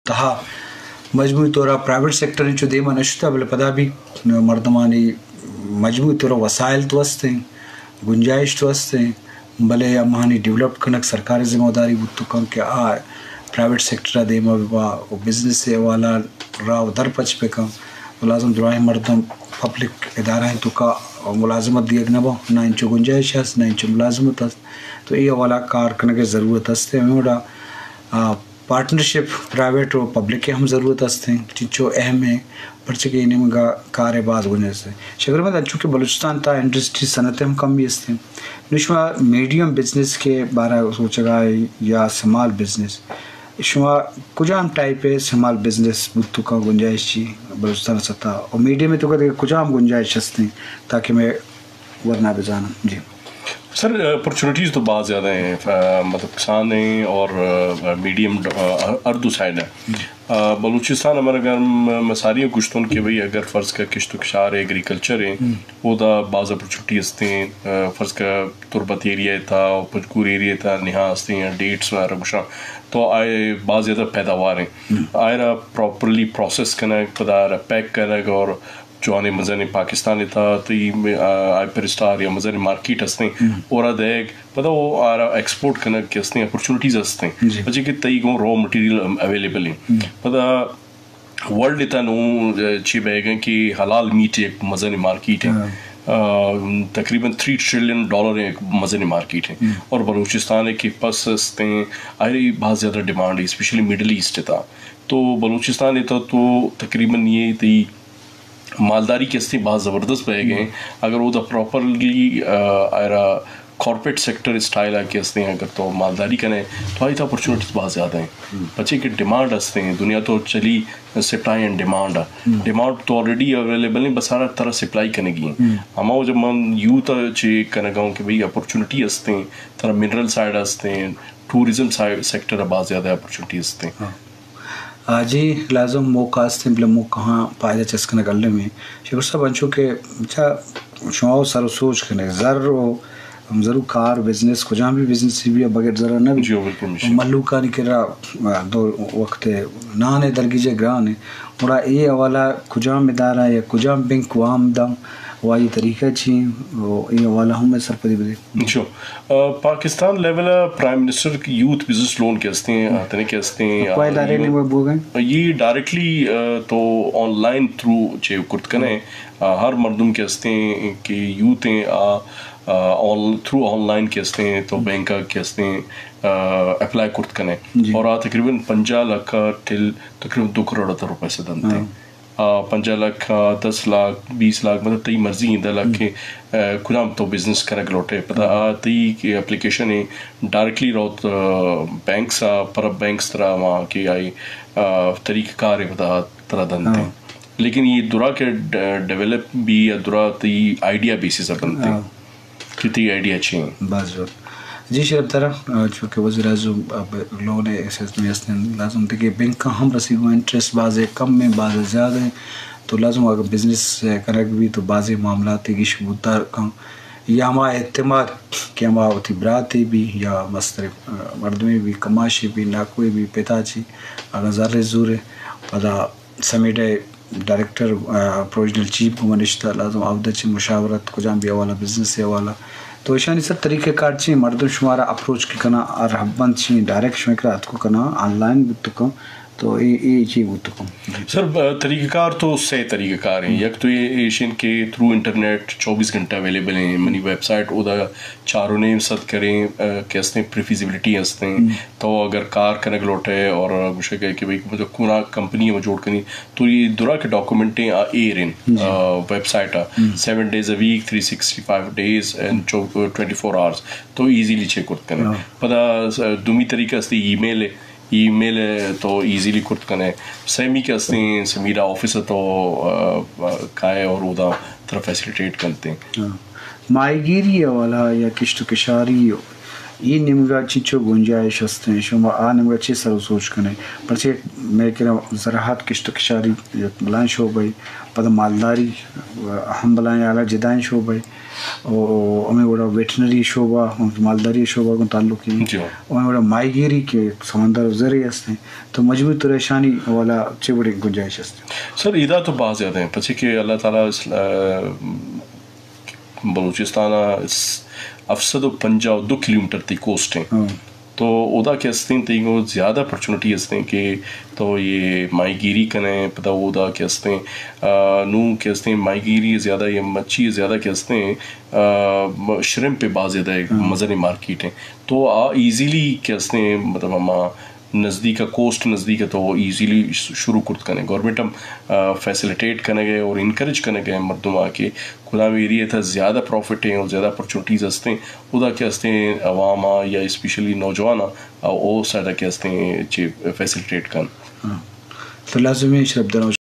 تہا مجموعی طور ءَ پرائیویٹ سیکٹر انچو دیم ءَ نہ شتہ، بلے پدا بھی مردمانی مجموعی طور ءَ وسائل تو است ایں، گنجائش تو است ایں، بلے ہماہانی ڈیولپ کنگ سرکاری ذمہ داری بوت کنت کہ آ پرائیویٹ سیکٹر ءَ دیم ءَ بہ با و بزنس ءِ حوالہ ءَ راہ و در پچ بہ کن و لازم دراہیں مردم پبلک ادارہ ءِ توکا ملازمت دیگ نہ باں، نہ انچو گنجائش است، نہ انچو ملازمت است، تو اے حوالہ ءَ کار کنگ ءِ ضرورت است۔ ہمے وڑا، آ، پارٹنرشپ پرائیویٹ و پبلک ءِ ہم ضرورت است ایں، چنچو اہم ایں، پرچہ کہ اے نیمگ ءَ کار ءِ باز گنجائش است۔ شکر احمد، انچو کہ بلوچستان ءِ تہا انڈسٹری صنعت ءِ ہم کمی است ایں، نوں شما میڈیم بزنس ءِ بارہ ءَ سوچگ ءَ ئے یا سمال بزنس، شما کجام ٹائپ ءِ سمال بزنس بوت کنت گنجائش چی بلوچستان ءِ سطح ءَ، و میڈیم ءِ توکا دگہ کجام گنجائش است ایں تاکہ مئے ورنا بزانن؟ جی۔ سر، اپرچونیٹیز تو بہت زیادہ ہیں، آ، مطلب کسان ہیں اور، آ، میڈیم، آ، ہر دو سائیڈ ہیں۔ آ، بلوچستان ہمارا، اگر ہم، میں ساری گوشتوں کہ بھئی اگر فرض کر کشت و کشار ہے، ایگریکلچر ہے، اودا بعض اپرچونیٹی ہستے ہیں۔ آ، فرض کر تربت ایریا تھا، پنجگور ایریا تھا، نہا ہستے ہیں، ڈیٹس وغیرہ گوشاں، تو آئے بعض زیادہ پیداوار ہیں۔ آئے را پراپرلی پروسیس کنگ، پدا را پیک کنگ اور جوانیں مزنیں پاکستان ءِ تہا تئی، آ، ہائپر اسٹار یا مزنیں مارکیٹ ہستیں، اورا دئیگ، پدا او آرا ایکسپورٹ کنگ کہ ہستیں، اپرچونیٹیز ہستیں۔ جی۔ پچے کہ تئی گوں را مٹیریل اویلیبل ہیں۔ پدا ورلڈ ءِ تہا نوں، آ، چی بئیگ ایں کہ حلال میٹ ایک مزنیں مارکیٹ ہے۔ آ، تقریباً تھری ٹریلین ڈالر ایک مزنیں مارکیٹ ہے۔ اور بلوچستان ءِ کہ پس ہستیں، آئی بہت زیادہ ڈیمانڈ ہے، اسپیشلی مڈل ایسٹ ءِ تہا۔ تو بلوچستان ءِ تہا تو تقریباً یہ تئی مالداری کہ ہستیں باز زبردست بئیگ ایں۔ اگر اودا پراپرلی، آ، آئرا کارپوریٹ سیکٹر اسٹائل ءَ کہ ہستیں، اگر تو مالداری کنے تو آئی تہا اپرچونیٹیز باز زیادہ ہیں۔ پچے کہ ڈیمانڈ ہستیں، دنیا تو چلی سپلائی اینڈ ڈیمانڈ۔ ڈیمانڈ تو آلریڈی اویلیبل ہیں، بس آرا ترا سپلائی کنگی ہیں۔ ہما جب من یوتھ چی کنگا ہوں کہ بھئی اپرچونیٹی ہستیں، ترا منرل سائیڈ ہستیں، ٹورزم سائیڈ سیکٹر باز زیادہ اپرچونیٹی ہستیں۔ آ، جی، لازم موقع است ایں، بلے موقع ہاں فائدہ چست کنگ الم ایں۔ شکر صاحب، انچو کہ اچھا، شما و سر و سوچ کنے، زر و ہم زر و کار، بزنس، کجام بھی بزنس بھی بغیر زر نہ بی۔ جی، بالکل مشکل۔ مہلوکانی کرا، آ، دو وقت نان ءِ درگیجگ گران ایں۔ گڑا اے حوالہ کجام ادارہ یا کجام بینک وام داں و آئی طریقہ چی ایں؟ و اے حوالہ ہم سرپدی بدے۔ اچھا، آ، پاکستان لیول ءَ پرائم منسٹر یوتھ بزنس لون کہ ہستیں، آ، تنے کہ ہستیں، کوئی آ، ادارے یہ نے وہ بوگئے؟ یہ ڈائریکٹلی، آ، تو آن لائن تھرو چے کرت کنے، آ، ہر مردم کہ ہستیں کہ یوتھ ہیں، آ، آ، آن، تھرو آن لائن کہ ہستیں تو بینک کہ ہستیں، آ، اپلائی کرت کنے۔ جی۔ اور آ تقریباً پنجاہ لاکھ ٹل تقریباً دو کروڑ روپے سے دنتے۔ آ، پنجاہ لاکھ، آ، دس لاکھ، بیس لاکھ، مطلب تئی مرضی ایں، دہ لاکھ کہ، آ، کجام تو بزنس کنگ لوٹے۔ پدا آ تئی کہ اپلیکیشن ایں، ڈائریکٹلی روت، آ، بینکس آ، پر بینکس ترا وہاں کہ آئی، آ، طریقہ کار ایں پدا ترا دنتے۔ لیکن یہ درا کہ ڈ-، ڈیولپ بھی یا درا تئی آئیڈیا بیسس آ بنتے۔ کہ تئی آئیڈیا چی ایں؟ باز جوڑ۔ جی شرف ترا، آ، چونکہ وزیر اعظم اب لون ءِ سسٹم است ایں، لازم تھے کہ بینک ہم رسی گوں انٹرسٹ بازے کم ایں، بازے زیادہ ایں، تو لازم اگر بزنس کنگ بھی تو بازے معاملات گیش بوتار کن یا ہما اعتماد کہ ہما وتی براتے بھی یا مستر، آ، مردمے بھی، کماشے بھی، ناکوے بھی، پتا چی اگر زر زورے پدا سمیڈ ءِ ڈائریکٹر، آ، پروویژنل چیف گوں نشتہ، لازم اودا چہ مشاورت کجام بھی حوالہ، بزنس ءِ حوالہ۔ تو ایشانی سر طریقہ کار چی ایں؟ مردم شمارا اپروچ کہ کناں، ہر حبند چی ایں، ڈائریکٹ شمئے کرا اتکو کناں، آن لائن بوت کنت، تو اے، اے چی بوت کنت؟ سر، آ، طریقہ کار تو سے طریقہ کار ایں۔ یک تو اے ایش ایں کہ تھرو انٹرنیٹ چوبیس گھنٹہ اویلیبل ایں۔ منی ویب سائٹ اودا چار و نیم صد کریں، آ، کہ ہستیں پری فیزیبلٹی ہستیں۔ تو اگر کار کنگ لوٹے اور گوشے کہ، کہ بھئی مطلب کونا کمپنی ہم جوڑ کنی، تو یہ درا کے ڈاکومنٹیں آ ایر ایں، آ، ویب سائٹ آ۔ سیون ڈیز اے ویک، تھری سکسٹی فائیو ڈیز اینڈ ٹوئنٹی فور آورز، تو ایزیلی چیک کرت کنے۔ پدا، آ، دومی طریقہ ہستی ای میل ایں۔ ای میل ءَ تو ایزیلی کرت کنے۔ سیمی کہ ہستیں، سمیرا آفس ءَ تو، آ، آ، کائے اور اودا ترا فیسلیٹیٹ کنتے۔ ہاں۔ ماہیگیری ءِ حوالہ یا کشت و کشاری اے نیمگا چنچو گنجائش ہستیں، شما آ نیمگا چے سر و سوچ کنے؟ پرچے مئے کرا زراعت، کشت و کشاری یک بلائیں شعبہ، پدا مالداری ہم بلائیں، اعلیٰ جدائیں شعبہ، او ہمیں وڑا ویٹرنری شعبہ، مالداری شعبہ کو تعلق ہے، جی۔ ہمیں وڑا ماہی گیری کہ سمندر و زرے ہستیں، تو مجموعی طور ایشانی والا چے وڑیں گنجائش ہستیں؟ سر، ادا تو باز زیادہ ہیں، پرچے کہ اللہ تعالیٰ اس، آ، بلوچستان ء س-، ہفت سد و پنجاہ و دو کلومیٹر تی کوسٹ ہیں۔ ہاں۔ تو اودا کہ ہستیں تئی گو زیادہ اپرچونٹی ہستیں کہ تو یہ ماہی گیری کنے، پدا اودا کہ ہستیں، آ، نوں کہ ہستیں ماہی گیری زیادہ یا مچھی زیادہ کہ ہستیں، آ، م-، شرمپ پہ باز زیادہ ایک ہاں۔ مزنیں مارکیٹ ہیں۔ تو آ ایزیلی کہ ہستیں، مطلب، ہما نزدیک ء، کوسٹ نزدیک ء، تو ایزیلی ش-، شروع کرت کنے۔ گورنمنٹ ہم، آ، فیسلیٹیٹ کنگ ء اور انکریج کنگ ء مردم آ کہ کدام ایریا تھا زیادہ پروفٹ ہیں اور زیادہ اپرچونٹیز ہستیں، ادا کہ ہستیں عوام آ یا اسپیشلی نوجوان آ، آ، او سائڈ آ کہ ہستیں چے فیسلیٹیٹ کن۔ ہاں۔ تو لازمی شرپ دراؤ